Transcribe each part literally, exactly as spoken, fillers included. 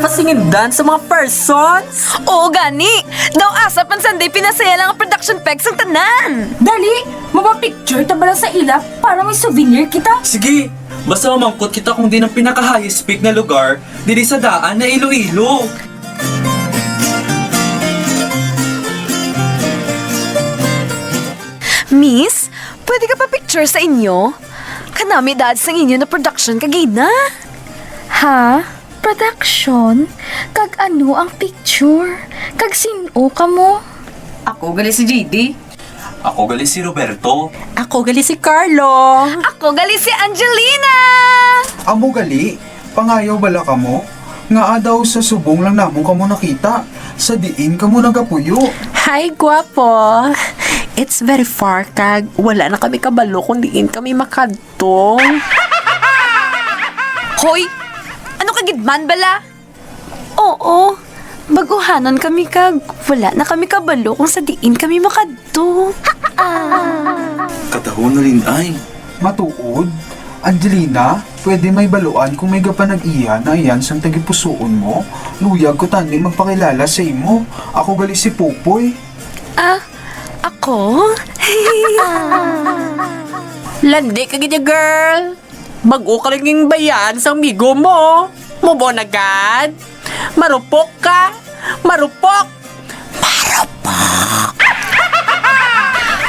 Pasingindan sa mga persons? Oo gani! Daw asa pan Sunday pinasaya lang ang production pegs ang tanan! Dali! Mapapicture ta bala sa ila para may souvenir kita? Sige! Basta mamangkot kita kung diin ang pinaka-highest peak na lugar diri sa daan na Iloilo. Miss, pwede ka pa picture sa inyo? Kanami dad sang inyo na production kagina. Ha? Production? Kag ano ang picture? Kag sin-o kamo? Ako gali si J D. Ako gali si Roberto. Ako gali si Carlo. Ako gali si Angelina! Amo gali, pangayaw bala kamo? Ngaa daw sa subong lang namon kamo nakita, sa diin kamo nagapuyo? Hi, guwapo! It's very far kag wala na kami kabalo kung diin kami makadto. Hoy! Ano ka gid man bala? Oo, baguhanon kami kag wala na kami kabalo kung sa diin kami makadto. Katahon na, Lin, ay. Matuod? Angelina, pwede may baluan kung may gapanag-iya na iyan sang tagipusoon mo? Luyag ko tani magpakilala sa imo. Ako gali si Popoy. Ah, ako? Landi ka gid, girl. Bag-o ka lang ning bayaan sang migo mo. Move on na gad. Marupok ka. Marupok. Marupok.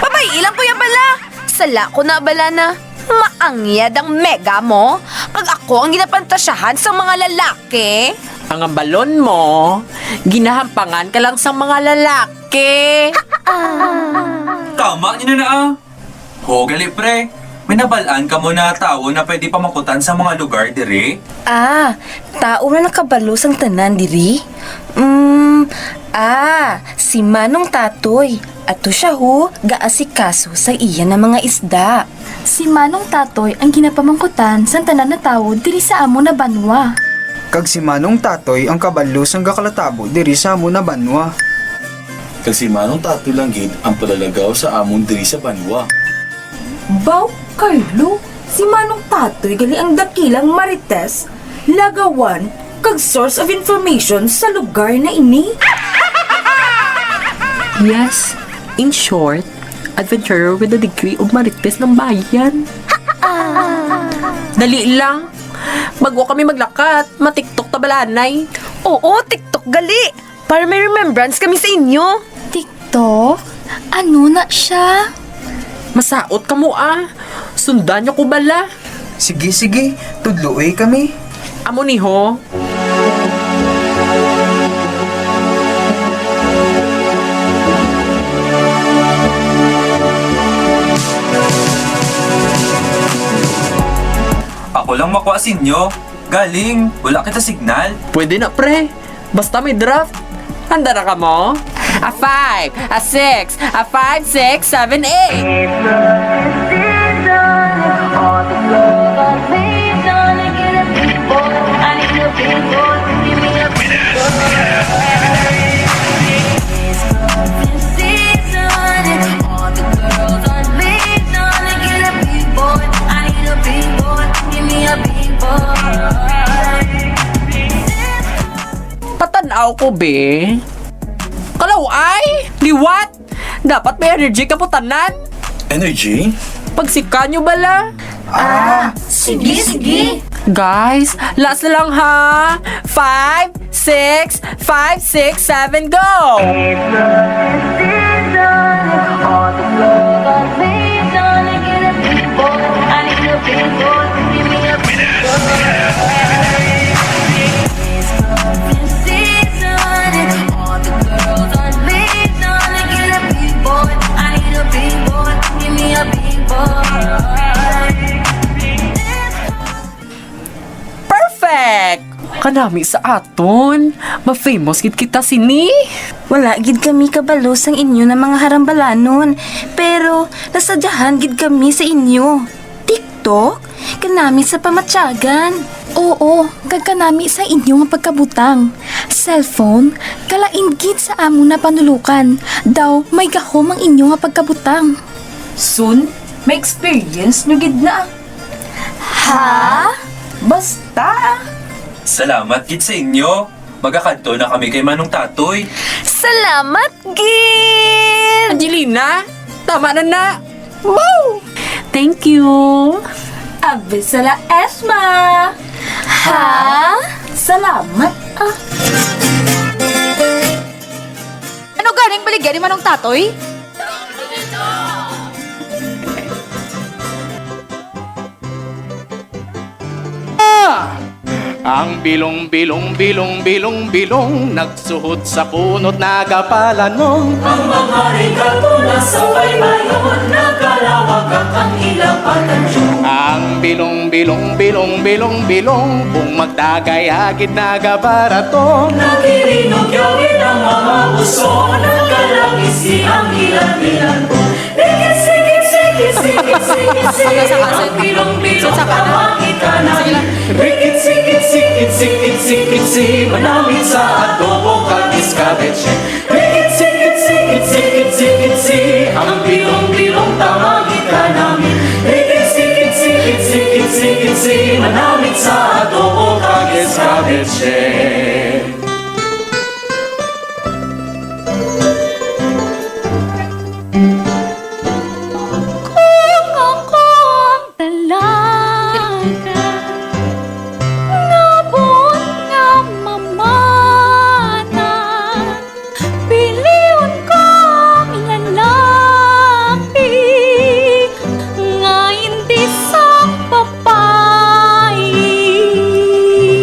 Babayi lang ko ya bala. Sala ko na bala na maangyad ang mega mo. Kag ako ang ginapantasyahan sang mga lalaki. Ang ambalon mo, ginahampangan ka lang sang mga lalaki. Tama ni na, ah. Ho, gali, pre. May nabal-an kamo na tawo na pwede pamangkutan sa mga lugar diri? Ah, tawo na nakabalo sang tanan diri? Mm, ah, si Manong Tatoy. Ato siya, ho, gaasikaso sa iya na mga isda. Si Manong Tatoy ang ginapamangkutan sang tanan na tawo diri sa amo na banwa. Kag si Manong Tatoy ang kabalo sang gakalatabo diri sa amo na banwa. Kag si Manong Tatoy lang gid ang palalagaw sa amon diri sa banwa. Baw, Carlo, si Manong Tatoy gali ang dakilang marites, lagawan, kag source of information sa lugar na ini. Yes, in short, adventurer with a degree of marites ng bayan. Dali lang. Bago kami maglakat, ma-TikTok ta bala anay. Oo, TikTok gali. Para may remembrance kami sa inyo. TikTok? Ano na siya? Masaot kamo, ah. Sundan niyo ko bala. Sige, sige. Tudloi kami. Amo ni ho. Ako lang makuha sa inyo. Galing, wala kita signal. Pwede na, pre. Basta may draft. Handa na kamo? A five, a six, a five, six, seven, eight. Patan-aw ko, be. Kalaw-ay! Liwat! Dapat may energy kamo tanan. Energy? Pagsika niyo bala. Ah, sige, sige. Guys, last na lang ha. Five, six, five, six, seven, go! Perfect! Kanami sa aton. Ma-famous gid kita sini. Wala gid kami kabalo sang inyo na mga harambalanon, pero nasadyahan gid kami sa inyo. TikTok? Kanami sa pamatyagan. Oo, kag kanami sa inyo nga pagkabutang. Cellphone, kalain gid sa amo na panulukan. Daw may gahom ang inyo nga pagkabutang. Soon, may experience nyo gid na. Ha? Basta. Salamat gid sa inyo. Magakadto na kami kay Manong Tatoy. Salamat gid! Angelina, tama na na! Wow! Thank you. Abisala Esma! Ha? Salamat, ah. Ano ganing baligya ni Manong Tatoy? Ah! Ang bilong, bilong, bilong, bilong, bilong, nagsuhot sa kunot nagapalanong. Ang mga rikato na sa baybayon, nagalawag ang ilang patayon. Ang bilong, bilong, bilong, bilong, bilong, kung magdagay agid nagabarato. Nagirinog yawin ang mga puso, nagkalangis di ang ilan-ilan po. Rikit, sikit, sikit, sikit, sikit, sikit, ang bilong-bilong sa pangit ka na. Sige lang. Rikit, sikit, sikit, sikit, sikit, si manamit sa adobo kag escabeche. Rikit, sikit, sikit, sikit, sikit, si ang bilong-bilong tamang ika namin. Rikit, sikit, sikit, sikit, sikit, si manamit sa adobo kag escabeche. Kung ako ang dalaga nga buot nga mamana, pilion ko ang lalaki nga hindi sang babayi.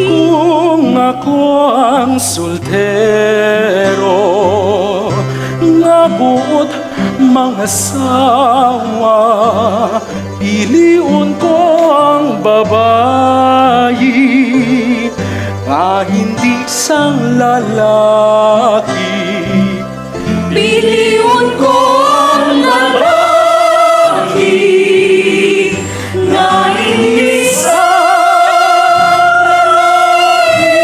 Kung ako ang soltero nga buot mangasawa, pilion ko ang babayi nga hindi sang lalaki. Pilion ko ang lalaki nga hindi sang lalaki.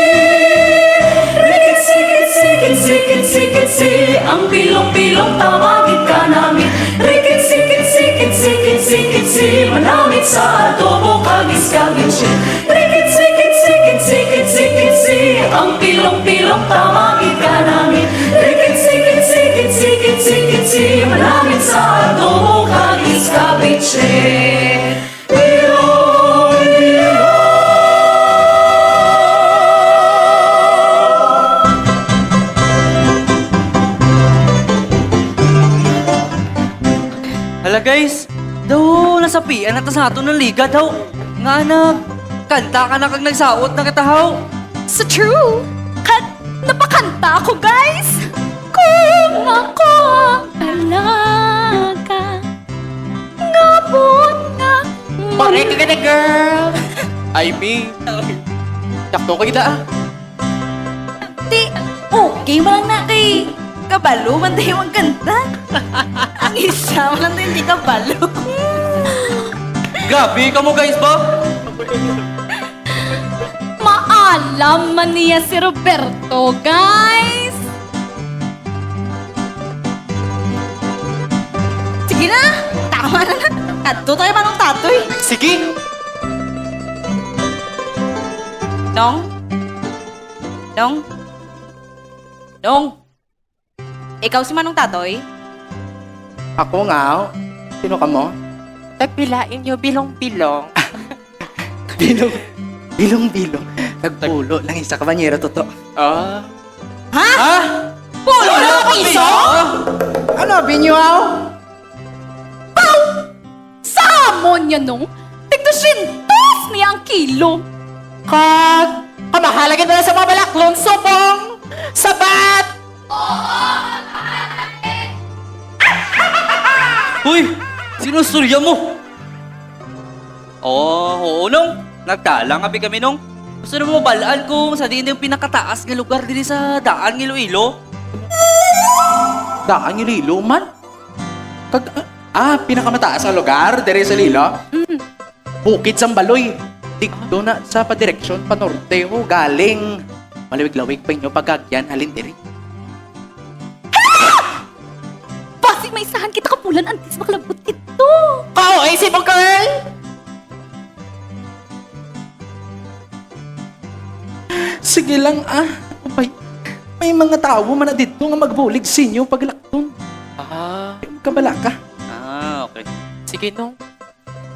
Rikit, sikit, sikit, sikit, sikit, si ang pilong-pilong tawagin ka namin. Rikit, sikit, sikit, sikit, sikit, si manamit sa adobo kag escabeche. Rikit, sikit, sikit, sikit, sikit, si ang pilong-pilong tamang ika namin. Rikit, sikit, sikit, sikit, sikit, si manamit sa adobo kag escabeche. Pilong-pilong. Hala, guys, daw nasapian na ta sa aton nga liga daw. Nga nagkanta ka na kag nagsaot na kita, haw. Sa true, kag napakanta ako, guys. Kung ako ang dalaga nga buot nga Pare ka gani, girl. I mean, sakto ka gid, ah. Ti, okay man lang na kay kabalo man tayo ang kanta. Ang isa man lang tayo hindi kabalo. Grabe kamo, guys, ba? Maalam man niya si Roberto, guys. Sige na, tama na na. Adto tayo, Manong Tatoy. Sige. Nong? Nong? Nong? Ikaw si Manong Tatoy? Ako nga. Sino ka mo? Tagpila inyo bilong-bilong. Bilong, bilong-bilong. Nagpulo lang isa ka banyero, Toto. Ah. Ha? Ha? Pulo lang ang piso? Ano, binyo, aw? Pau! Sa amon niya, nong, tig-dusyentos niya ang kilo. Kag, kamahala gid na sa mga balaklon, subong, sabat! Uy! Sino istorya mo? Oh, oo, nong. Nagkala nga bi kami, nong. Gusto na mo mabal-an kung sa diin ang pinakataas nga lugar diri sa Daan nga Iloilo? Daan nga Iloilo man? Kag, ah, pinakamataas nga lugar diri sa Iloilo? Mm. Bukid Sambaloy. Didto na sa padireksyon pa norte, oh, galing. Malawig-lawig pa inyo pag-agyan halin diri. Hala! Basig may isahan kita ka bulan antes makalabot didto. Ka-O A si mo, girl! Sige lang, ah. Upay, May mga tawo man na didto nga magbulig sa inyo paglakton. Ah, Kabala ka. ah, okay. Sige, Nong.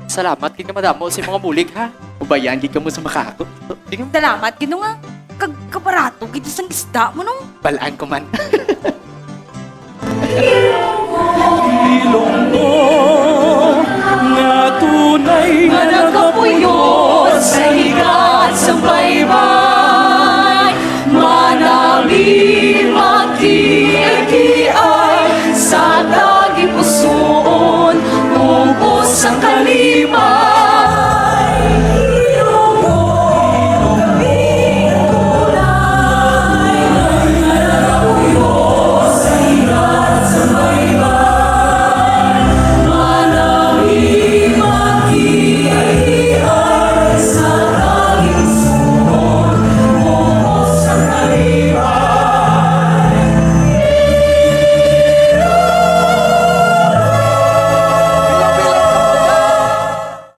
Salamat gid nga madamo sa mga bulig, ha? Ubayan gid kamo sa makaakot. Sige. Salamat gid nga kag kabarato gid sang isda mo, Nong. Balaan ko man. Ilonggo nga tunay nga